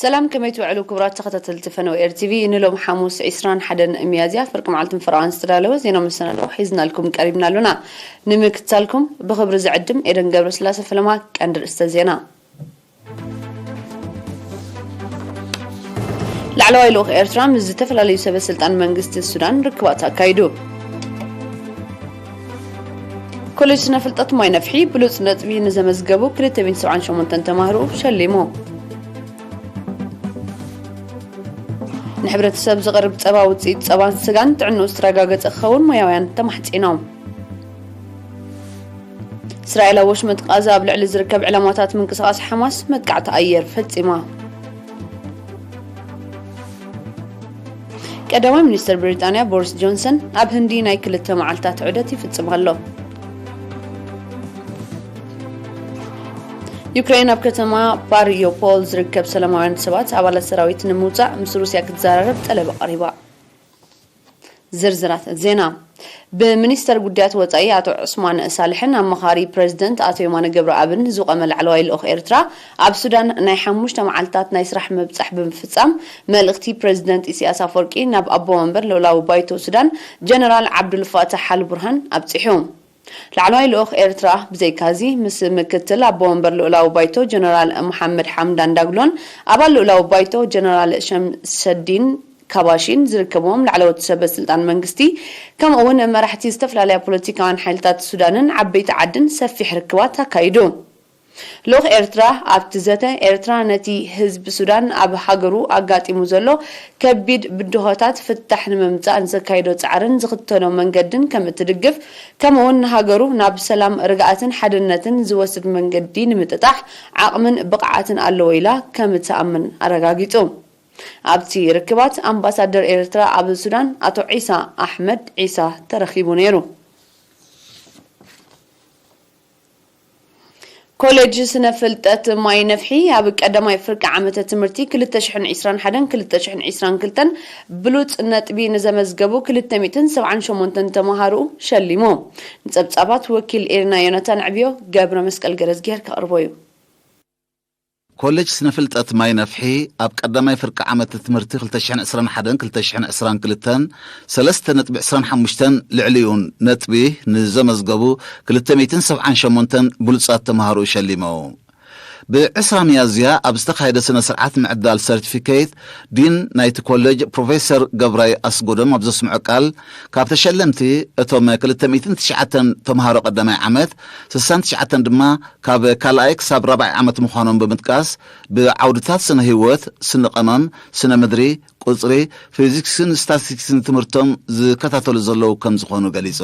ሰላም፣ ከመይ ትውዕሉ ክቡራት ተኸታተልቲ ፈነው ኤር ቲቪ? ንሎም ሓሙስ ዕስራን ሓደን ሚያዝያ ፍርቂ መዓልትን ፈረቓን ዝተዳለወ ዜና መሰናድኦ ሒዝናልኩም ቀሪብና ኣሉና። ንምክትታልኩም ብኽብሪ ዝዕድም ኤደን ገብረስላሴ ፈለማ። ቀንዲ ርእስተ ዜና። ላዕለዋይ ልኡኽ ኤርትራ ምስ ዝተፈላለዩ ሰበ ስልጣን መንግስቲ ሱዳን ርክባት ኣካይዱ። ኮሌጅ ስነ ፍልጠት ማይ ነፍሒ ብሉጽ ነጥቢ ንዘመዝገቡ ክልተ ሚእትን ሰብዓን ሸሞንተን ተማህሮ ሸሊሙ። ንሕብረተሰብ ዝቐርብ ጸባ ውጽኢት ጸባን ስጋን ጥዕንኡ ዝተረጋገጸ ክኸውን ሞያውያን ተማሕጺኖም። እስራኤል ኣብ ወሽመጥ ቃዛ ኣብ ልዕሊ ዝርከብ ዕላማታት ምንቅስቓስ ሓማስ መጥቃዕቲ ኣየር ፈጺማ። ቀዳማይ ሚኒስትር ብሪጣንያ ቦሪስ ጆንሰን ኣብ ህንዲ ናይ ክልተ መዓልታት ዑደት ይፍጽም ኣሎ። ዩክሬን ኣብ ከተማ ማሪዮፖል ዝርከብ ሰላማውያን ሰባት ኣባላት ሰራዊት ንምውጻእ ምስ ሩስያ ክትዘራረብ ጠለብ ኣቕሪባ። ዝርዝራት ዜና። ብሚኒስተር ጉዳያት ወጻኢ ኣቶ ዑስማን ሳልሕን ኣማኻሪ ፕረዚደንት ኣቶ የማነ ገብረኣብን ዝቖመ ላዕለዋይ ልኡኽ ኤርትራ ኣብ ሱዳን ናይ ሓሙሽተ መዓልታት ናይ ስራሕ ምብጻሕ ብምፍጻም፣ መልእኽቲ ፕረዚደንት ኢሳያስ ኣፈወርቂ ናብ ኣቦ መንበር ልኡላዊ ባይቶ ሱዳን ጀነራል ዓብዱልፋታሕ ኣልቡርሃን ኣብጺሑ። ላዕለዋይ ልኡኽ ኤርትራ ብዘይካዚ ምስ ምክትል ኣቦ መንበር ልኡላዊ ባይቶ ጀነራል መሓመድ ሓምዳን ዳግሎን ኣባል ልኡላዊ ባይቶ ጀነራል ሸምሰዲን ካባሺን ዝርከብዎም ላዕለዎት ሰበ ስልጣን መንግስቲ፣ ከምኡ እውን መራሕቲ ዝተፈላለያ ፖለቲካውያን ሓይልታት ሱዳንን ዓበይቲ ዓድን ሰፊሕ ርክባት ኣካይዱ። ልኡኽ ኤርትራ ኣብቲ ዘተ፣ ኤርትራ ነቲ ህዝቢ ሱዳን ኣብ ሃገሩ ኣጋጢሙ ዘሎ ከቢድ ብድሆታት ፍታሕ ንምምጻእ ንዘካይዶ ጻዕርን ዝኽተሎ መንገድን ከም እትድግፍ፣ ከምኡ እውን ንሃገሩ ናብ ሰላም፣ ርግኣትን ሓድነትን ዝወስድ መንገዲ ንምጥጣሕ ዓቕምን ብቕዓትን ኣለዎ ኢላ ከም እትኣምን ኣረጋጊጹ። ኣብቲ ርክባት ኣምባሳደር ኤርትራ ኣብ ሱዳን ኣቶ ዒሳ ኣሕመድ ዒሳ ተረኺቡ ነይሩ። ኮሌጅ ስነ ፍልጠት ማይ ነፍሒ ኣብ ቀዳማይ ፍርቂ ዓመተ ትምህርቲ ክልተ ሽሕን ዕስራን ሓደን ክልተ ሽሕን ዕስራን ክልተን ብሉጽ ነጥቢ ንዘመዝገቡ ክልተ ሚእትን ሰብዓን ሸሞንተን ተማሃሮኡ ሸሊሙ። ንጸብጻባት ወኪል ኤርና ዮናታን ዕብዮ ገብረ መስቀል ገረዝጊሄር ከቕርቦ እዩ። ኮሌጅ ስነ ፍልጠት ማይ ነፍሒ ኣብ ቀዳማይ ፍርቂ ዓመት ትምህርቲ ክልተ ሽሕን ዕስራን ሓደን ክልተ ሽሕን ዕስራን ክልተን ሰለስተ ነጥቢ ዕስራን ሓሙሽተን ልዕሊኡን ነጥቢ ንዘመዝገቡ ክልተ ሚእትን ሰብዓን ሸሞንተን ብሉጻት ተማሃሮኡ ሸሊሙ። ብዕስራ ሚያዝያ ኣብ ዝተኻየደ ስነ ስርዓት ምዕዳል ሰርቲፊኬት፣ ዲን ናይቲ ኮሌጅ ፕሮፌሰር ገብራይ ኣስጎዶም ኣብ ዘስምዖ ቃል፣ ካብ ተሸለምቲ እቶም ክልተ ሚእትን ትሽዓተን ተምሃሮ ቀዳማይ ዓመት፣ ስሳን ትሽዓተን ድማ ካብ ካልኣይ ክሳብ ራብዓይ ዓመት ምዃኖም ብምጥቃስ፣ ብዓውድታት ስነ ህይወት፣ ስነ ቀመም፣ ስነ ምድሪ፣ ቁጽሪ፣ ፊዚክስን ስታቲስቲክስን ትምህርቶም ዝከታተሉ ዘለዉ ከም ዝኾኑ ገሊጹ።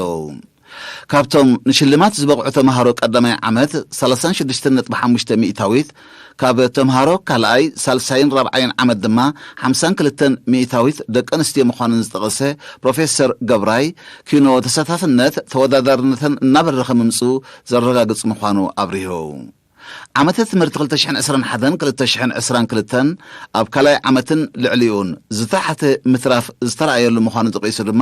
ካብቶም ንሽልማት ዝበቕዑ ተምሃሮ ቀዳማይ ዓመት ሰላሳን ሽዱሽተን ነጥቢ ሓሙሽተ ሚእታዊት፣ ካብ ተምሃሮ ካልኣይ፣ ሳልሳይን ራብዓይን ዓመት ድማ ሓምሳን ክልተን ሚእታዊት ደቂ ኣንስትዮ ምዃነን ዝጠቐሰ ፕሮፌሰር ገብራይ፣ ኪኖ ተሳታፍነት ተወዳዳርነተን እናበረኸ ምምፅኡ ዘረጋግፅ ምዃኑ ኣብሪሁ። ዓመተ ትምህርቲ ክልተ ሽሕን ዕስራን ሓደን ክልተ ሽሕን ዕስራን ክልተን ኣብ ካልኣይ ዓመትን ልዕሊኡን ዝተሓተ ምትራፍ ዝተረኣየሉ ምዃኑ ጠቒሱ ድማ፣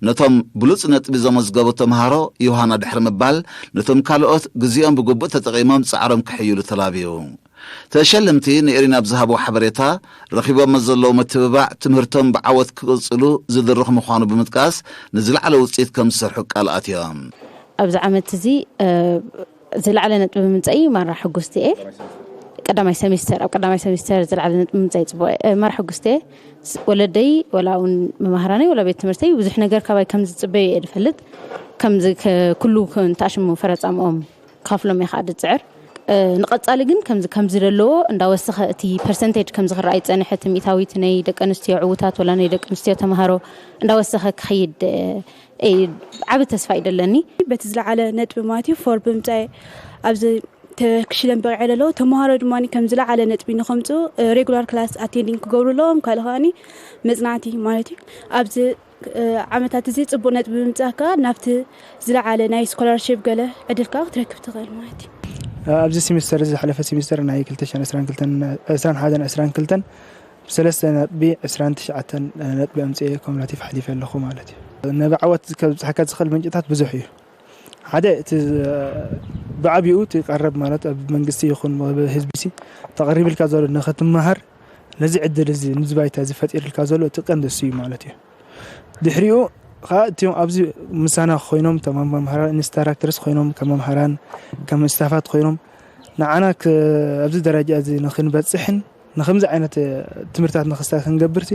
ነቶም ብሉጽ ነጥቢ ዘመዝገቡ ተምሃሮ ዮሃና ድሕሪ ምባል፣ ነቶም ካልኦት ግዜኦም ብግቡእ ተጠቒሞም ጻዕሮም ክሕይሉ ተላብዩ። ተሸለምቲ ንኤሪና ብዝሃብዎ ሓበሬታ፣ ረኺቦሞ ዘለዉ ምትብባዕ ትምህርቶም ብዓወት ክቕጽሉ ዝድርኽ ምዃኑ ብምጥቃስ፣ ንዝለዓለ ውጽኢት ከም ዝሰርሑ ቃል ኣትዮም። ኣብዚ ዓመት እዚ፣ እ፣ ዝለዓለ ነጥቢ ብምምጻእይ ማራ ሕጉስቲ እየ። ቀዳማይ ሰሚስተር፣ ኣብ ቀዳማይ ሰሚስተር ዝለዓለ ነጥቢ ምምጻእይ ጽቡቕ እየ። እ፣ ማራ ሕጉስቲ እየ። ስ-፣ ወለደይ፣ ወላ እውን መማህራነይ፣ ወላ ቤት ትምህርተይ ብዙሕ ነገር ካባይ ከም ዝጽበዩ እየ ዝፈልጥ። ከምዚ ከ-፣ ኩሉ ከ-፣ እንተኣሽሙ ፈረጻምኦም ክኸፍሎም እየ ከዓ ዝጽዕር። እ፣ ንቐጻሊ ግን ከምዚ፣ ከምዚ ዘለዎ እንዳወሰኸ እቲ ፐርሰንቴጅ ከምዚ ክረኣይ ዝጸንሐ፣ እቲ ሚእታዊት ናይ ደቂ ኣንስትዮ ዕዉታት ወላ ናይ ደቂ ኣንስትዮ ተምሃሮ እንዳወሰኸ ክኸይድ፣ እ፣ እይ፣ ዓቢ ተስፋ እዩ ዘለኒ። በቲ ዝለዓለ ነጥቢ ማለት እዩ፣ ፎር ብምምጻእ ኣብዚ ተ-፣ ክሽለም በቂዐ ኣለዎ። ተምሃሮ ድማ ከም ዝለዓለ ነጥቢ ንኸምጽኡ፣ እ፣ ሬጉላር ክላስ ኣቴንዲንግ ክገብሩ ኣለዎም። ካልእ ከኣኒ መጽናዕቲ ማለት እዩ። ኣብዚ፣ እ፣ ዓመታት እዚ ጽቡቕ ነጥቢ ብምምጻእ ከኣ ናብቲ ዝለዓለ ናይ ስኮላርሺፕ ገለ ዕድል ከኣ ክትረክብ ትኽእል ማለት እዩ። ኣብዚ ሴሚስተር እዚ፣ ዝሓለፈ ሴሚስተር ናይ ክልተ ሽሕን ዕስራን ክልተን፣ ዕስራን ሓደን ዕስራን ክልተን ብሰለስተ ነጥቢ ዕስራን ትሽዓተን ነጥቢ ኣምፅኤ ኮሙላቲቭ ሓሊፈ ኣለኹ ማለት እዩ። ነቢ ዓወት ከብፅሓካ ዝኽእል ምንጭታት ብዙሕ እዩ። ሓደ እቲ ብዓቢኡ እቲ ቀረብ ማለት ኣብ መንግስቲ ይኹን ኣብ ህዝቢ ሲ ተቐሪብልካ ዘሎ ንኽትመሃር ነዚ ዕድል እዚ፣ ነዚ ባይታ እዚ ፈጢርልካ ዘሎ እቲ ቀንዲ እሱ እዩ ማለት እዩ። ድሕሪኡ ኸዓ እቲኦም ኣብዚ ምሳና ኮይኖም፣ ከም መምሃራን ኢንስትራክተርስ ኮይኖም፣ ከም መምሃራን፣ ከም ስታፋት ኮይኖም፣ ንዓና ክ-፣ ኣብዚ ደረጃ እዚ ንክንበጽሕን ንከምዚ ዓይነት ትምህርታት ንክስታ ክንገብር ሲ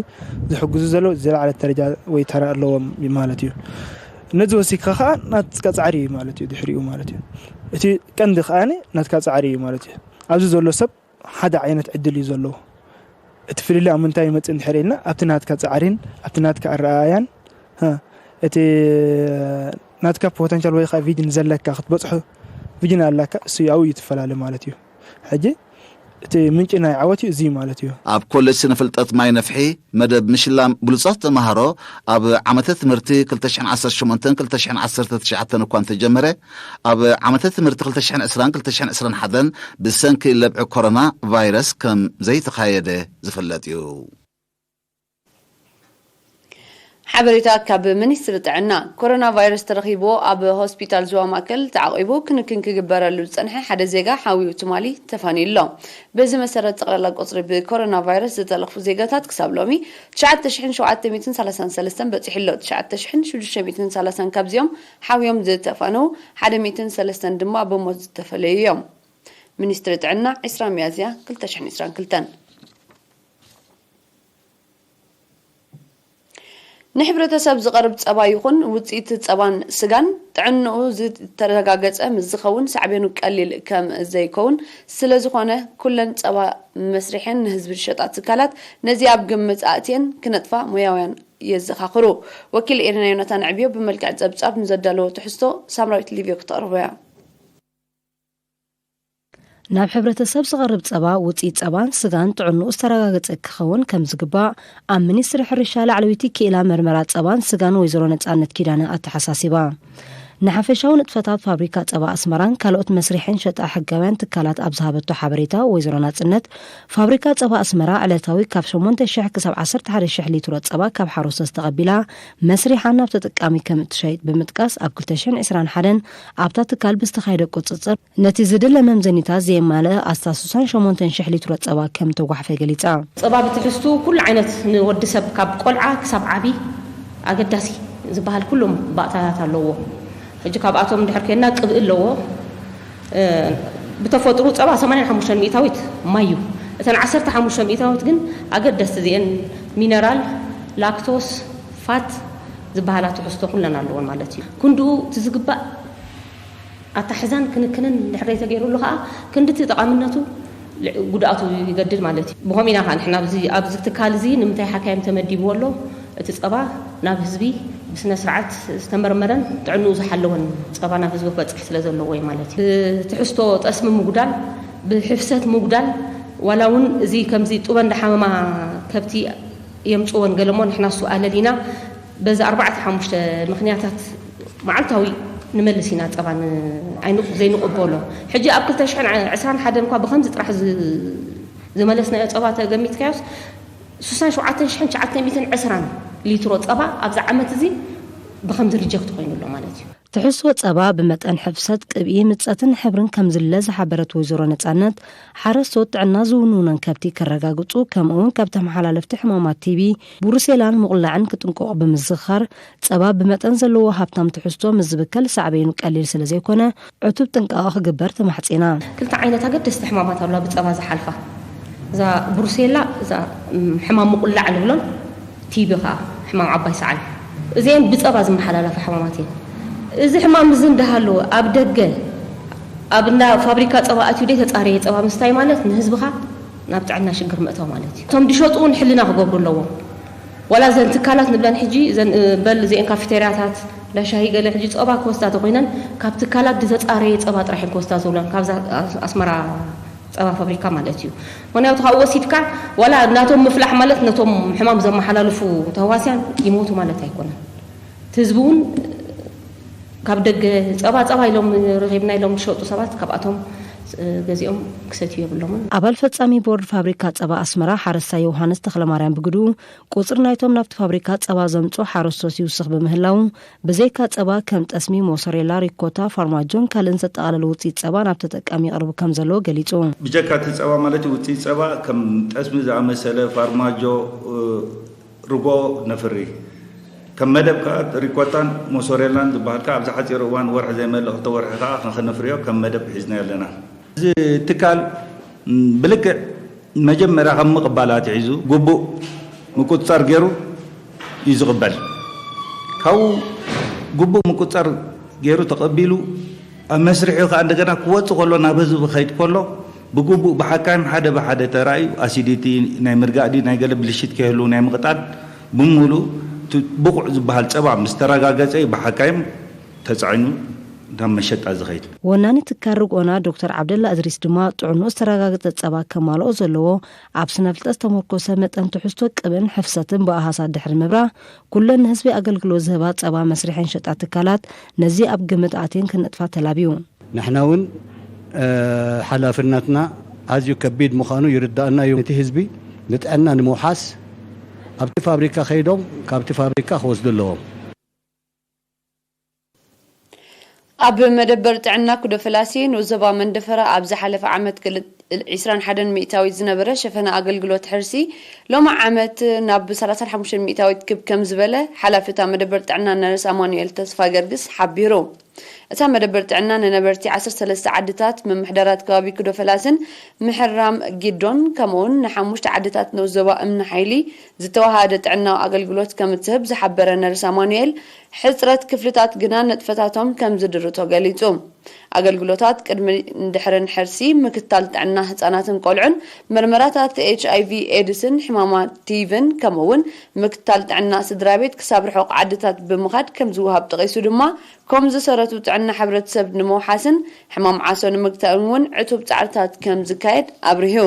ዝሕግዙ ዘለዉ ዝለዓለ ደረጃ ወይ ተራ ኣለዎም ማለት እዩ። ነዚ ወሲድካ ከዓ ናትካ ጻዕሪ እዩ ማለት እዩ፣ ድሕሪኡ ማለት እዩ። እቲ ቀንዲ ከዓ ናትካ ጻዕሪ እዩ ማለት እዩ። ኣብዚ ዘሎ ሰብ ሓደ ዓይነት ዕድል እዩ ዘለዎ። እቲ ፍልልይ ኣብ ምንታይ ይመጽእ እንድሕር ኢልና፣ ኣብቲ ናትካ ጻዕሪን ኣብቲ ናትካ ኣረኣእያን፣ እ፣ እቲ ናትካ ፖተንሻል ወይ ከዓ ቪዥን ዘለካ ክትበጽሖ ቪዥን ኣለካ፣ እሱ ኣብኡ እዩ ትፈላለ ማለት እዩ። ሕጂ እቲ ምንጪ ናይ ዓወት እዩ፣ እዚ እዩ ማለት እዩ። ኣብ ኮሌጅ ስነ ፍልጠት ማይ ነፍሒ መደብ ምሽላም ብሉጻት ተማሃሮ ኣብ ዓመተ ትምህርቲ ክልተ ሽሕን ዓሰርተ ሸሞንተን ክልተ ሽሕን ዓሰርተ ትሽዓተን እኳ እንተጀመረ፣ ኣብ ዓመተ ትምህርቲ ክልተ ሽሕን ዕስራን ክልተ ሽሕን ዕስራን ሓደን ብሰንኪ ለብዒ ኮሮና ቫይረስ ከም ዘይተኻየደ ዝፍለጥ እዩ። ሓበሬታ ካብ ሚኒስትሪ ጥዕና። ኮሮና ቫይረስ ተረኺብዎ ኣብ ሆስፒታል ዞባ ማእከል ተዓቒቡ ክንክን ክግበረሉ ዝጸንሐ ሓደ ዜጋ ሓዊኡ ትማሊ ተፋንዩ ኣሎ። በዚ መሰረት፣ ጠቕላላ ቁጽሪ ብኮሮና ቫይረስ ዝተለኽፉ ዜጋታት ክሳብ ሎሚ ትሽዓተ ሽሕን ሸውዓተ ሚእትን ሰላሳን ሰለስተን በጺሑ ኣሎ። ትሽዓተ ሽሕን ሽዱሽተ ሚእትን ሰላሳን ካብዚኦም ሓውዮም ዝተፋነዉ፣ ሓደ ሚእትን ሰለስተን ድማ ብሞት ዝተፈለዩ እዮም። ሚኒስትሪ ጥዕና፣ ዕስራ ሚያዝያ ክልተ ሽሕን ዕስራን ክልተን። ንሕብረተሰብ ዝቐርብ ጸባ ይኹን ውጽኢት ጸባን ስጋን ጥዕንኡ ዝተረጋገጸ ምስ ዝኸውን ሳዕቤኑ ቀሊል ከም ዘይከውን ስለ ዝኾነ ኩለን ጸባ መስርሐን ንህዝቢ ዝሸጣ ትካላት ነዚ ኣብ ግምት ኣእትየን ክነጥፋ ሞያውያን የዘኻኽሩ። ወኪል ኤረና ዮናታን ዕብዮ ብመልክዕ ጸብጻብ ንዘዳለዎ ትሕዝቶ ሳምራዊት ሊብዮ ክተቕርቦ እያ። ናብ ሕብረተሰብ ዝቐርብ ጸባ፣ ውጽኢት ጸባን ስጋን ጥዕንኡ ዝተረጋገጸ ክኸውን ከም ዝግባእ ኣብ ሚኒስትሪ ሕርሻ ላዕለወይቲ ክኢላ መርመራ ጸባን ስጋን ወይዘሮ ነጻነት ኪዳነ ኣተሓሳሲባ። ንሓፈሻዊ ንጥፈታት ፋብሪካ ጸባ ኣስመራን ካልኦት መስርሕን ሸጣ ሕጋውያን ትካላት ኣብ ዝሃበቶ ሓበሬታ ወይዘሮ ናጽነት፣ ፋብሪካ ጸባ ኣስመራ ዕለታዊ ካብ ሸሞንተ ሽሕ ክሳብ ዓሰርተ ሓደ ሽሕ ሊትሮ ጸባ ካብ ሓረስቶት ተቐቢላ መስሪሓ ናብ ተጠቃሚ ከም እትሸይጥ ብምጥቃስ፣ ኣብ ክልተ ሽሕን ዕስራን ሓደን ኣብታ ትካል ብዝተኻየደ ቁጽጽር፣ ነቲ ዝድለ መምዘኒታት ዘየማልአ ኣስታት ስሳን ሸሞንተን ሽሕ ሊትሮ ጸባ ከም ተጓሕፈ ገሊጻ። ጸባ ብትሕዝቱ ኩሉ ዓይነት ንወዲ ሰብ ካብ ቆልዓ ክሳብ ዓቢ ኣገዳሲ ዝበሃል ኩሎም ባእታታት ኣለዎ። ሕጂ ካብኣቶም እንድሕር ኮይና ቅብኢ ኣለዎ። እ፣ ብተፈጥሮ ጸባ ሰማንያን ሓሙሽተን ሚእታዊት ማይ እዩ። እተን ዓሰርተ ሓሙሽተ ሚእታዊት ግን ኣገደስቲ እዚአን ሚነራል፣ ላክቶስ፣ ፋት ዝበሃላ ትሕዝቶ ኩለን ኣለዎን ማለት እዩ። ክንድኡ እቲ ዝግባእ ኣታሕዛን ክንክንን እንድሕር ዘይተገይሩሉ ከዓ ክንድቲ ጠቓምነቱ ልዕ-፣ ጉድኣቱ ይገድድ ማለት እዩ። ብኸምኡ ኢና ከዓ ንሕና ኣብዚ፣ ኣብዚ ትካል እዚ ንምንታይ ሓካይም ተመዲብዎ ኣሎ? እቲ ጸባ ናብ ህዝቢ ብስነ ስርዓት ዝተመርመረን ጥዕንኡ ዝሓለወን ጸባ ናብ ህዝቢ ክበጽሕ ስለ ዘለዎ እዩ ማለት እዩ። ብትሕዝቶ ጠስሚ ምጉዳል፣ ብሕፍሰት ምጉዳል፣ ዋላ እውን እዚ ከምዚ ጡበ እንዳሓመማ ከብቲ የምጽወን ገለሞ ንሕና እሱ ኣለሊና በዚ ኣርባዕተ ሓሙሽተ ምኽንያታት መዓልታዊ ንመልስ ኢና ጸባ ን-፣ ኣይንቅ-፣ ዘይንቕበሎ። ሕጂ ኣብ ክልተ ሽሕን ዕስራን ሓደን እኳ ብኸምዚ ጥራሕ ዝ-፣ ዝመለስናዮ ጸባ ተገሚትካዮስ፣ ስሳን ሸውዓተን ሽሕን ትሽዓተ ሚእትን ዕስራን ሊትሮ ጸባ ኣብዚ ዓመት እዚ ብኸምዚ ሪጀክት ኮይኑ ኣሎ ማለት እዩ። ትሕዝቶ ጸባ ብመጠን ሕፍሰት፣ ቅብኢ፣ ምጸትን ሕብርን ከም ዝለ ዝሓበረት ወይዘሮ ነጻነት፣ ሓረስቶት ጥዕና ዝውንውነን ከብቲ ከረጋግጹ፣ ከምኡ'ውን ካብ ተመሓላለፍቲ ሕማማት ቲቢ፣ ብሩሴላን ምቑላዕን ክጥንቀቑ ብምዝኽኻር፣ ጸባ ብመጠን ዘለዎ ሃብታም ትሕዝቶ ምስ ዝብከል ሳዕቤኑ ቀሊል ስለ ዘይኮነ፣ ዕቱብ ጥንቃቐ ክግበር ተማሕጺና። ክልተ ዓይነት ኣገደስቲ ሕማማት ኣለዋ ብጸባ ዝሓልፋ። እዛ ብሩሴላ፣ እዛ፣ ም፣ ሕማም ምቑላዕ ንብሎን፣ ቲቢ ኸኣ ሕማም ዓባይ ሰዓል። እዚአን ብጸባ ዝመሓላለፋ ሕማማት እየን። እዚ ሕማም እዚ እንዳሃለወ ኣብ ደገ፣ ኣብ እንዳ ፋብሪካ ጸባ ኣትዩ ደይ ተጻረየ ጸባ ምስታይ ማለት ንህዝብኻ ናብ ጥዕና ሽግር ምእታው ማለት እዩ። እቶም ድሸጡ እውን ሕልና ክገብሩ ኣለዎም። ዋላ እዘን ትካላት ንብለን ሕጂ፣ እዘን፣ እ፣ በል እዚአን ካፌቴርያታት፣ እንዳ ሻሂ ገለ ሕጂ ጸባ ክወስዳ ተኾይነን ካብ ትካላት ዝተጻረየ ጸባ ጥራሕ እየን ክወስዳ ዝብለን፣ ካብዛ ኣስ-፣ ኣስመራ ጸባ ፋብሪካ ማለት እዩ። ምኽንያቱ ካብኡ ወሲድካ ዋላ ናቶም ምፍላሕ ማለት ነቶም ሕማም ዘመሓላልፉ ተህዋስያን ይሞቱ ማለት ኣይኮነን። እቲ ህዝቢ እውን ካብ ደገ ጸባ፣ ጸባ ኢሎም ረኺብና ኢሎም ዝሸጡ ሰባት ካብኣቶም ገዚኦም ክሰትዩ የብሎምን። ኣባል ፈጻሚ ቦርድ ፋብሪካ ጸባ ኣስመራ ሓረስታይ ዮሃንስ ተኽለማርያም ብግድኡ፣ ቁጽሪ ናይቶም ናብቲ ፋብሪካ ጸባ ዘምጽኡ ሓረስቶት ይውስኽ ብምህላዉ፣ ብዘይካ ጸባ ከም ጠስሚ፣ ሞሶሬላ፣ ሪኮታ፣ ፋርማጆን ካልእን ዘጠቓለለ ውጽኢት ጸባ ናብ ተጠቃሚ ይቕርብ ከም ዘለዎ ገሊጹ። ብጀካ እቲ ጸባ ማለት ውጽኢት ጸባ ከም ጠስሚ ዝኣመሰለ፣ ፋርማጆ፣ ርጎ ነፍሪ። ከም መደብ ከኣ ሪኮታን ሞሶሬላን ዝበሃል ከኣ ኣብዚ ሓጺር እዋን፣ ወርሒ ዘይመልእ ክልተ ወርሒ ከኣ ከነፍርዮ ከም መደብ ሒዝናዮ ኣለና። እዚ ትካል ብልክዕ መጀመርያ ካብ ምቕባል ኣትሒዙ ግቡእ ምቁጽጻር ገይሩ እዩ ዝቕበል። ካብኡ ግቡእ ምቁጽጻር ገይሩ ተቐቢሉ ኣብ መስርሑ ከኣ እንደገና ክወጽእ ከሎ ናብ ህዝቢ ክኸይድ ከሎ ብግቡእ ብሓካይም ሓደ ብሓደ ተራእዩ ኣሲዲቲ ናይ ምርጋእ ድዩ ናይ ገለ ብልሽት ከይህሉ ናይ ምቕጣል ብምሉእ እቲ ብቑዕ ዝበሃል ጸባ ምስ ተረጋገጸ እዩ ብሓካይም ተጻዒኑ ናብ መሸጣ ዝኸይድ። ወናኒ ትካል ርግኦና ዶክተር ዓብደላ እድሪስ ድማ ጥዕንኡ ዝተረጋገጸ ጸባ ከማልኦ ዘለዎ ኣብ ስነ ፍልጠት ዝተመርኮሰ መጠን ትሕዝቶ ቅብን ሕፍሰትን ብኣሃሳት ድሕሪ ምብራህ ኩለን ንህዝቢ ኣገልግሎት ዝህባ ጸባ መስሪሐን ዝሸጣ ትካላት ነዚ ኣብ ግምት ኣእትየን ክነጥፋ ተላብዩ። ንሕና እውን ሓላፍነትና ኣዝዩ ከቢድ ምዃኑ ይርዳእና እዩ። ነቲ ህዝቢ ንጥዕና ንምውሓስ ኣብቲ ፋብሪካ ከይዶም ካብቲ ፋብሪካ ክወስዱ ኣለዎም። ኣብ መደበር ጥዕና ኩደፈላሲ ንኡስ ዞባ መንደፈራ ኣብ ዝሓለፈ ዓመት ክል- ዕስራን ሓደን ሚእታዊት ዝነበረ ሸፈነ ኣገልግሎት ሕርሲ ሎሚ ዓመት ናብ ሰላሳን ሓሙሽተን ሚእታዊት ክብ ከም ዝበለ ሓላፊ እታ መደበር ጥዕና ነርስ ኣማኑኤል ተስፋገርግስ ሓቢሩ። እታ መደበር ጥዕና ንነበርቲ ዓሰርተ ሰለስተ ዓድታት ምምሕዳራት ከባቢ ኩደፈላስን ምሕራም ጊዶን ከምኡውን ንሓሙሽተ ዓድታት ንኡስ ዞባ እምኒ ሓይሊ ዝተወሃደ ጥዕናዊ ኣገልግሎት ከም እትህብ ዝሓበረ ነርስ ኣማኑኤል፣ ሕጽረት ክፍልታት ግና ንጥፈታቶም ከም ዝድርቶ ገሊጹ። ኣገልግሎታት ቅድሚ እንድሕርን ሕርሲ፣ ምክትታል ጥዕና ህጻናትን ቆልዑን፣ መርመራታት ኤች ኣይ ቪ ኤድስን ሕማማት ቲቪን ከምኡ እውን ምክትታል ጥዕና ስድራ ቤት ክሳብ ርሑቕ ዓድታት ብምኻድ ከም ዝወሃብ ጠቒሱ ድማ፣ ኮም ዝሰረቱ ጥዕና ሕብረተሰብ ንምውሓስን ሕማም ዓሶ ንምግታእን እውን ዕቱብ ጻዕርታት ከም ዝካየድ ኣብሪሁ።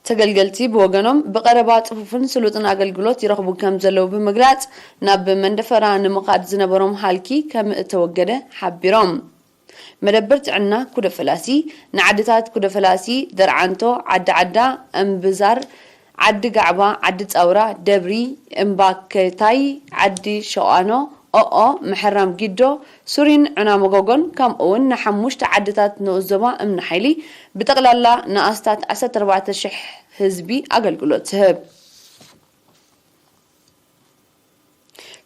ተገልገልቲ ብወገኖም ብቐረባ ጽፉፍን ስሉጥን ኣገልግሎት ይረኽቡ ከም ዘለዉ ብምግላጽ ናብ መንደፈራ ንምኻድ ዝነበሮም ሃልኪ ከም እተወገደ ሓቢሮም። መደበር ጥዕና ኩደፈላሲ ንዓድታት ኩደፈላሲ፣ ደርዓንቶ፣ ዓዲ ዓዳ፣ እምብዛር፣ ዓዲ ጋዕባ፣ ዓዲ ጻውራ፣ ደብሪ፣ እምባከታይ፣ ዓዲ ሸቋኖ፣ ኦኦ፣ ምሕራም ጊዶ፣ ሱሪን ዑና መጎጎን ከምኡ እውን ንሓሙሽተ ዓድታት ንኡስ ዞባ እምኒ ሓይሊ ብጠቕላላ ንኣስታት ዓሰርተ ኣርባዕተ ሽሕ ህዝቢ ኣገልግሎት ትህብ።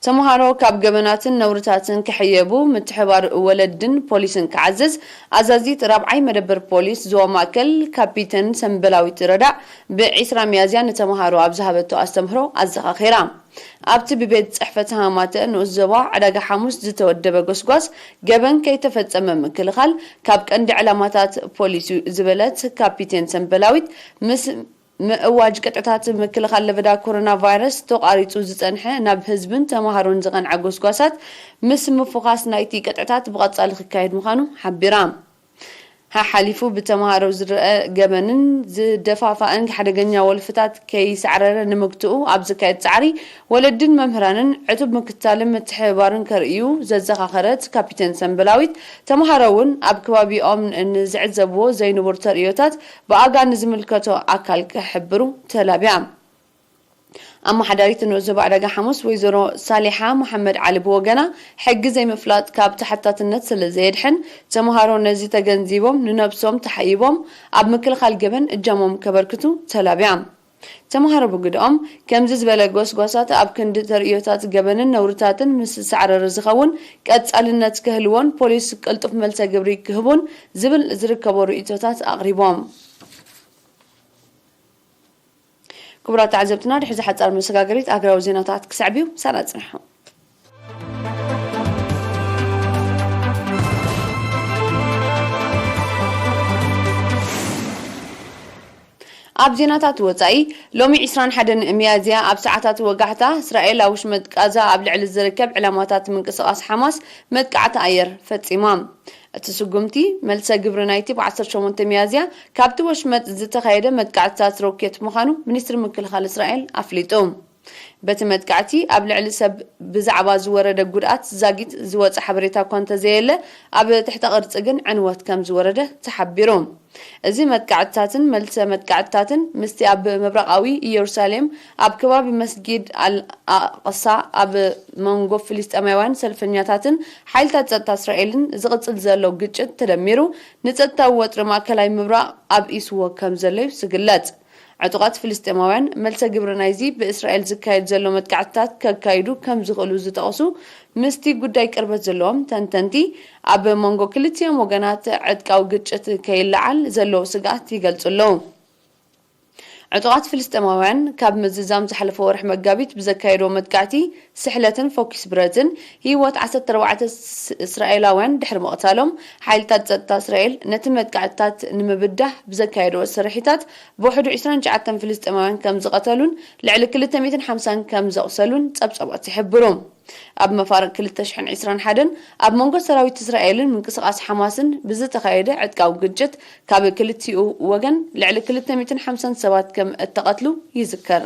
ተምሃሮ ካብ ገበናትን ነውርታትን ክሕየቡ ምትሕባር ወለድን ፖሊስን ክዓዝዝ ኣዛዚት ራብዓይ መደበር ፖሊስ ዞባ ማእከል ካፒተን ሰንበላዊት ረዳእ ብዒስራ ሚያዝያ ንተምሃሮ ኣብ ዝሃበቶ ኣስተምህሮ ኣዘኻኺራ። ኣብቲ ብቤት ጽሕፈት ሃማተ ንኡስ ዞባ ዕዳጋ ሓሙስ ዝተወደበ ጎስጓስ ገበን ከይተፈጸመ ምክልኻል ካብ ቀንዲ ዕላማታት ፖሊስ እዩ ዝበለት ካፒቴን ሰንበላዊት፣ ምስ ምእዋጅ ቅጥዕታት ምክልኻል ለበዳ ኮሮና ቫይረስ ተቋሪጹ ዝጸንሐ ናብ ህዝብን ተምሃሮን ዝቐንዐ ጎስጓሳት ምስ ምፉኻስ ናይቲ ቅጥዕታት ብቐጻሊ ክካየድ ምዃኑ ሓቢራ። ሓሓሊፉ ብተምሃሮ ዝረኣ ገበንን ዝደፋፋእን ሓደገኛ ወልፍታት ከይሳዕረረ ንምግትኡ ኣብ ዝካየድ ጻዕሪ፣ ወለድን መምህራንን ዕቱብ ምክትታልን ምትሕብባርን ከርእዩ ዘዘኻኸረት ካፒቴን ሰንበላዊት፣ ተምሃሮ እውን ኣብ ከባቢኦም ንዝዕዘብዎ ዘይንቡር ተርእዮታት ብኣጋ ንዝምልከቶ ኣካል ክሕብሩ ተላብያ። ኣመሓዳሪት ንኡስ ዞባ ዕዳጋ ሓሙስ ወይዘሮ ሳሊሓ መሓመድ ዓሊ ብወገና፣ ሕጊ ዘይምፍላጥ ካብ ተሓታትነት ስለ ዘየድሕን፣ ተምሃሮ ነዚ ተገንዚቦም ንነብሶም ተሓይቦም ኣብ ምክልኻል ገበን እጃሞም ከበርክቱ ተላብያ። ተምሃሮ ብግድኦም፣ ከምዚ ዝበለ ጎስጓሳት ኣብ ክንዲ ተርእዮታት ገበንን ነውርታትን ምስ ዝሳዕረረ ዝኸውን ቀጻልነት ክህልዎን ፖሊስ ቅልጡፍ መልሰ ግብሪ ክህቡን ዝብል ዝርከቦ ርእይቶታት ኣቕሪቦም። ክቡራት ተዓዘብትና፣ ድሕዚ ሓጻር መሰጋገሪት ኣገራዊ ዜናታት ክሰዕብ እዩ። ሳና ጽንሑ። ኣብ ዜናታት ወጻኢ፣ ሎሚ ዕስራን ሓደን ሚያዝያ ኣብ ሰዓታት ወጋሕታ፣ እስራኤል ኣብ ውሽመጥ ቃዛ ኣብ ልዕሊ ዝርከብ ዕላማታት ምንቅስቓስ ሓማስ መጥቃዕቲ ኣየር ፈጺማ። እቲ ስጉምቲ፣ መልሰ ግብሪ ናይቲ ብ ዓሰርተ ሸሞንተ ሚያዝያ ካብቲ ወሽመጥ ዝተኻየደ መጥቃዕትታት ሮኬት ምዃኑ ሚኒስትሪ ምክልኻል እስራኤል ኣፍሊጡ። በቲ መጥቃዕቲ ኣብ ልዕሊ ሰብ ብዛዕባ ዝወረደ ጉድኣት ዛጊት ዝወፀ ሓበሬታ እኳ እንተዘየለ፣ ኣብ ትሕተ ቅርፂ ግን ዕንወት ከም ዝወረደ ተሓቢሩ። እዚ መጥቃዕትታትን መልሰ መጥቃዕትታትን ምስቲ ኣብ ምብራቓዊ ኢየሩሳሌም ኣብ ከባቢ መስጊድ ኣል ኣቕሳ ኣብ መንጎ ፍልስጤማውያን ሰልፈኛታትን ሓይልታት ጸጥታ እስራኤልን ዝቕጽል ዘሎ ግጭት ተደሚሩ፣ ንጸጥታዊ ወጥሪ ማእከላይ ምብራቕ ኣብኢስዎ ከም ዘሎ እዩ ዝግለጽ። ዕጡቓት ፍልስጤማውያን መልሰ ግብሪ ናይዚ ብእስራኤል ዝካየድ ዘሎ መጥቃዕትታት ከካይዱ ከም ዝኽእሉ ዝጠቕሱ ምስቲ ጉዳይ ቅርበት ዘለዎም ተንተንቲ፣ ኣብ መንጎ ክልቲኦም ወገናት ዕጥቃዊ ግጭት ከይለዓል ዘለዎ ስግኣት ይገልጹ ኣለዉ። ዕጡቓት ፍልስጤማውያን ካብ ምዝዛም ዝሓለፈ ወርሒ መጋቢት ብዘካየድዎ መጥቃዕቲ ስሕለትን ፈኲስ ብረትን ህይወት ዓሰርተ ኣርባዕተ ስ-፣ እስራኤላውያን ድሕሪ ምቕታሎም፣ ሓይልታት ጸጥታ እስራኤል ነቲ መጥቃዕትታት ንምብዳህ ብዘካየድዎ ስርሒታት ብውሕዱ ዕስራን ትሽዓተን ፍልስጤማውያን ከም ዝቐተሉን ልዕሊ ክልተ ሚእትን ሓምሳን ከም ዘቑሰሉን ጸብጻባት ይሕብሩ። ኣብ መፋርቕ ክልተ ሽሕን ዕስራን ሓደን ኣብ መንጎ ሰራዊት እስራኤልን ምንቅስቓስ ሓማስን ብዝተኻየደ ዕጥቃዊ ግጭት፣ ካብ ክልቲኡ ወገን ልዕሊ ክልተ ሚእትን ሓምሳን ሰባት ከም እተቐትሉ ይዝከር።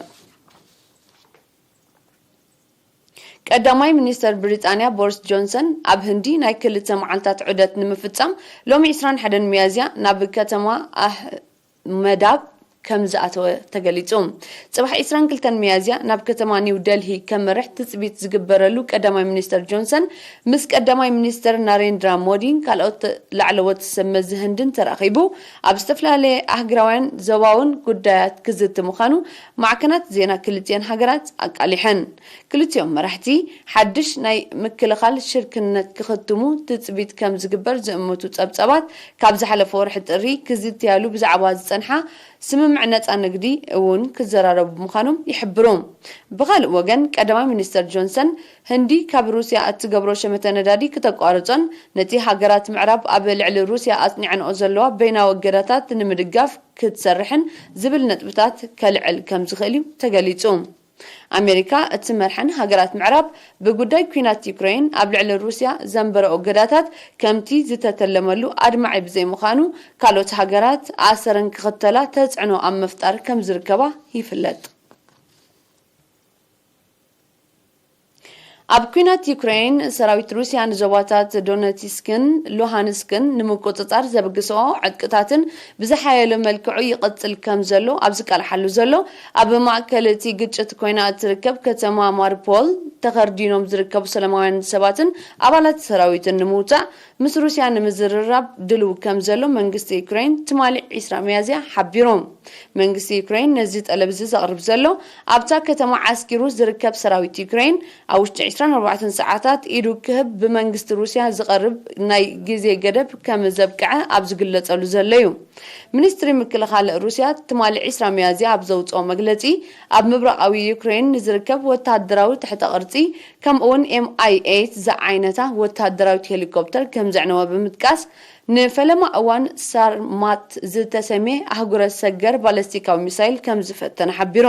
ቀዳማይ ሚኒስተር ብሪጣንያ ቦሪስ ጆንሰን ኣብ ህንዲ ናይ ክልተ መዓልታት ዑደት ንምፍጻም ሎሚ ዕስራን ሓደን ሚያዝያ ናብ ከተማ ኣህ መዳብ ከም ዝኣተወ ተገሊጹ። ጽባሕ ዕስራን ክልተን ሚያዝያ ናብ ከተማ ኒው ደልሂ ከምርሕ ትጽቢት ዝግበረሉ ቀዳማይ ሚኒስተር ጆንሰን ምስ ቀዳማይ ሚኒስተር ናሬንድራ ሞዲን ካልኦት ላዕለዎት ሰብ መዚ ህንድን ተራኺቡ ኣብ ዝተፈላለየ ኣህግራውያን ዞባውን ጉዳያት ክዝቲ ምዃኑ ማዕከናት ዜና ክልቲኤን ሃገራት ኣቃሊሐን። ክልቲኦም መራሕቲ ሓድሽ ናይ ምክልኻል ሽርክነት ክኽትሙ ትጽቢት ከም ዝግበር ዝእምቱ ጸብጻባት ካብ ዝሓለፈ ወርሒ ጥሪ ክዝትያሉ ብዛዕባ ዝጸንሓ ስምምዕ ነጻ ንግዲ እውን ክዘራረቡ ምዃኖም ይሕብሩ። ብኻልእ ወገን ቀዳማይ ሚኒስተር ጆንሰን ህንዲ ካብ ሩስያ እትገብሮ ሸመተ ነዳዲ ክተቋርጾን ነቲ ሃገራት ምዕራብ ኣብ ልዕሊ ሩስያ ኣጽኒዐንኦ ዘለዋ በይናዊ እገዳታት ንምድጋፍ ክትሰርሕን ዝብል ነጥብታት ከልዕል ከም ዝኽእል እዩ ተገሊጹ። ኣሜሪካ እትመርሐን ሃገራት ምዕራብ ብጉዳይ ኲናት ዩክሬን ኣብ ልዕሊ ሩስያ ዘንበረኦ እገዳታት ከምቲ ዝተተለመሉ ኣድማዒ ብዘይምዃኑ ካልኦት ሃገራት ኣሰረን ክኽተላ ተጽዕኖ ኣብ ምፍጣር ከም ዝርከባ ይፍለጥ። ኣብ ኲናት ዩክሬን ሰራዊት ሩስያ ንዞባታት ዶነትስክን ሉሃንስክን ንምቁጽጻር ዘብግስኦ ዕጥቅታትን ብዝሓየለ መልክዑ ይቕጽል ከም ዘሎ ኣብ ዝቃልሓሉ ዘሎ ኣብ ማእከል እቲ ግጭት ኮይና እትርከብ ከተማ ማሪፖል ተኸርዲኖም ዝርከቡ ሰላማውያን ሰባትን ኣባላት ሰራዊትን ንምውጻእ ምስ ሩስያ ንምዝርራብ ድልው ከም ዘሎ መንግስቲ ዩክሬን ትማሊ ዕስራ ሚያዝያ ሓቢሩ። መንግስቲ ዩክሬን ነዚ ጠለብ እዚ ዘቕርብ ዘሎ ኣብታ ከተማ ዓስኪሩ ዝርከብ ሰራዊት ዩክሬን ኣብ ውሽጢ ዕስራን ኣርባዕተን ሰዓታት ኢዱ ክህብ ብመንግስቲ ሩስያ ዝቐርብ ናይ ግዜ ገደብ ከም ዘብቅዐ ኣብ ዝግለጸሉ ዘሎ እዩ። ሚኒስትሪ ምክልኻል ሩስያ ትማሊ ዕስራ ሚያዝያ ኣብ ዘውፅኦ መግለፂ ኣብ ምብራቓዊ ዩክሬን ንዝርከብ ወታደራዊ ትሕተ ቅርፂ ከምኡውን ኤምኣይ ኤይት ዝዓይነታ ወታደራዊት ሄሊኮፕተር ከም ዘዕነወ ብምጥቃስ ንፈለማ እዋን ሳርማት ዝተሰምየ ኣህጉረ ሰገር ባለስቲካዊ ሚሳይል ከም ዝፈተነ ሓቢሩ።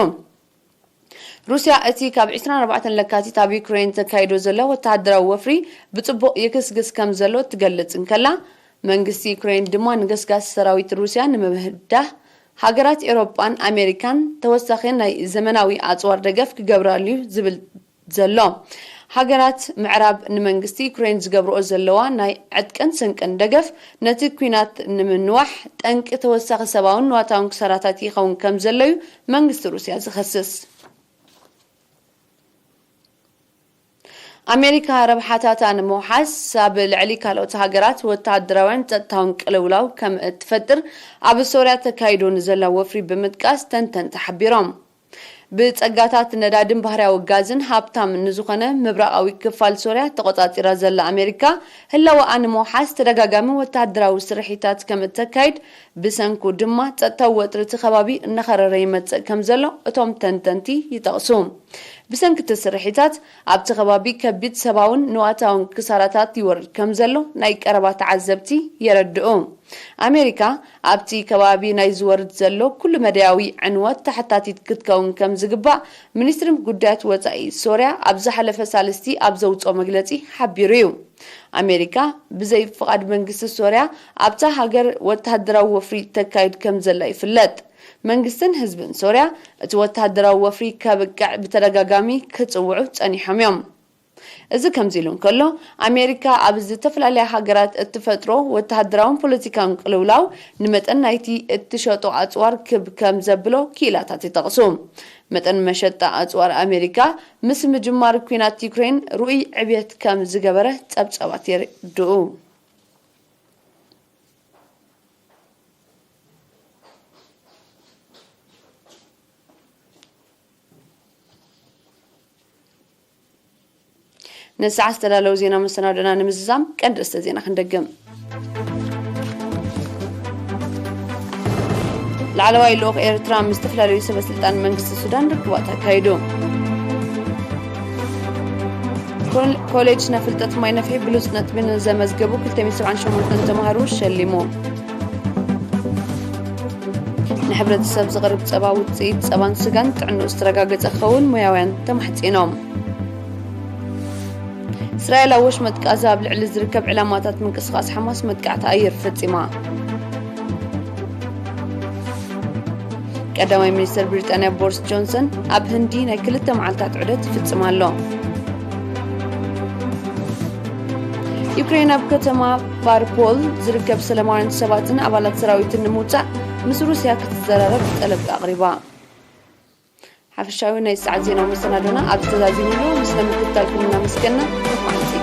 ሩስያ እቲ ካብ ዕስራን ኣርባዕተን ለካቲት ኣብ ዩክሬን ተካይዶ ዘሎ ወተሃደራዊ ወፍሪ ብጽቡቕ ይግስግስ ከም ዘሎ ትገልጽ እንከላ፣ መንግስቲ ዩክሬን ድማ ንገስጋሲ ሰራዊት ሩስያ ንምብህዳህ ሃገራት ኤውሮጳን ኣሜሪካን ተወሳኺ ናይ ዘመናዊ ኣጽዋር ደገፍ ክገብራሉ እዩ ዝብል ዘሎ። ሃገራት ምዕራብ ንመንግስቲ ዩክሬን ዝገብርኦ ዘለዋ ናይ ዕጥቅን ስንቅን ደገፍ ነቲ ኲናት ንምንዋሕ ጠንቂ ተወሳኺ ሰብኣውን ንዋታውን ክሳራታት ይኸውን ከም ዘሎ እዩ መንግስቲ ሩስያ ዝኸስስ። ኣሜሪካ ረብሓታታ ንምውሓስ ኣብ ልዕሊ ካልኦት ሃገራት ወተሃደራውያን ጸጥታውን ቅልውላው ከም እትፈጥር ኣብ ሶርያ ተካይዶ ንዘላ ወፍሪ ብምጥቃስ ተንተንቲ ሓቢሮም። ብጸጋታት ነዳድን ባህርያዊ ጋዝን ሃብታም ንዝኾነ ምብራቓዊ ክፋል ሶርያ ተቖጻጺራ ዘላ ኣሜሪካ ህላወኣ ንምውሓስ ተደጋጋሚ ወተሃደራዊ ስርሒታት ከም እተካይድ ብሰንኩ ድማ ጸጥታዊ ወጥሪ እቲ ከባቢ እናኸረረ ይመጽእ ከም ዘሎ እቶም ተንተንቲ ይጠቕሱ። ብሰንኪ እቲ ስርሒታት ኣብቲ ከባቢ ከቢድ ሰብኣውን ንዋታውን ክሳራታት ይወርድ ከም ዘሎ ናይ ቀረባ ተዓዘብቲ የረድኡ። ኣሜሪካ ኣብቲ ከባቢ ናይ ዝወርድ ዘሎ ኩሉ መዳያዊ ዕንወት ተሓታቲት ክትከውን ከም ዝግባእ ሚኒስትሪ ጉዳያት ወጻኢ ሶርያ ኣብ ዝሓለፈ ሳልስቲ ኣብ ዘውፅኦ መግለፂ ሓቢሩ እዩ። ኣሜሪካ ብዘይ ፍቓድ መንግስቲ ሶርያ ኣብታ ሃገር ወተሃደራዊ ወፍሪ ተካይድ ከም ዘላ ይፍለጥ። መንግስትን ህዝብን ሶርያ እቲ ወተሃደራዊ ወፍሪ ከብቅዕ ብተደጋጋሚ ክጽውዑ ጸኒሖም እዮም። እዚ ከምዚ ኢሉ እንከሎ፣ ኣሜሪካ ኣብ ዝተፈላለያ ሃገራት እትፈጥሮ ወተሃደራውን ፖለቲካውን ቅልውላው ንመጠን ናይቲ እትሸጦ ኣጽዋር ክብ ከም ዘብሎ ክኢላታት ይጠቕሱ። መጠን መሸጣ ኣጽዋር ኣሜሪካ ምስ ምጅማር ኲናት ዩክሬን ርኡይ ዕብየት ከም ዝገበረ ጸብጻባት የርድኡ። ንሰዓት ዝተዳለዉ ዜና መሰናዶና ንምዝዛም ቀንዲ ርእስተ ዜና ክንደግም። ላዕለዋይ ልኡኽ ኤርትራ ምስ ዝተፈላለዩ ሰበ ስልጣን መንግስቲ ሱዳን ርክባት ኣካይዱ። ኮል-፣ ኮሌጅ ስነ ፍልጠት ማይ ነፍሒ ብሉጽ ነጥቢ ንዘመዝገቡ ክልተ ሚእቲ ሰብዓን ሸሞንተን ተምሃሮ ሸሊሙ። ንሕብረተሰብ ዝቐርብ ጸባ ውጽኢት ጸባን ስጋን ጥዕንኡ ዝተረጋገጸ ክኸውን ሞያውያን ተማሕጺኖም። እስራኤል ኣብ ወሽመጥ ቃዛ ኣብ ልዕሊ ዝርከብ ዕላማታት ምንቅስቓስ ሓማስ መጥቃዕቲ ኣየር ፈጺማ። ቀዳማይ ሚኒስትር ብሪጣንያ ቦሪስ ጆንሰን ኣብ ህንዲ ናይ ክልተ መዓልታት ዑደት ይፍጽም ኣሎ። ዩክሬን ኣብ ከተማ ፓርፖል ዝርከብ ሰላማውያን ሰባትን ኣባላት ሰራዊትን ንምውጻእ ምስ ሩስያ ክትዘራረብ ጠለብ ኣቕሪባ። ሓፈሻዊ ናይ ሰዓት ዜናዊ መሰናዶና ኣብዚ ተዛዚሙ ኣሎ። ምስለ ምክትታልኩም እናመስገና፣ ርሑቕ መዓልቲ።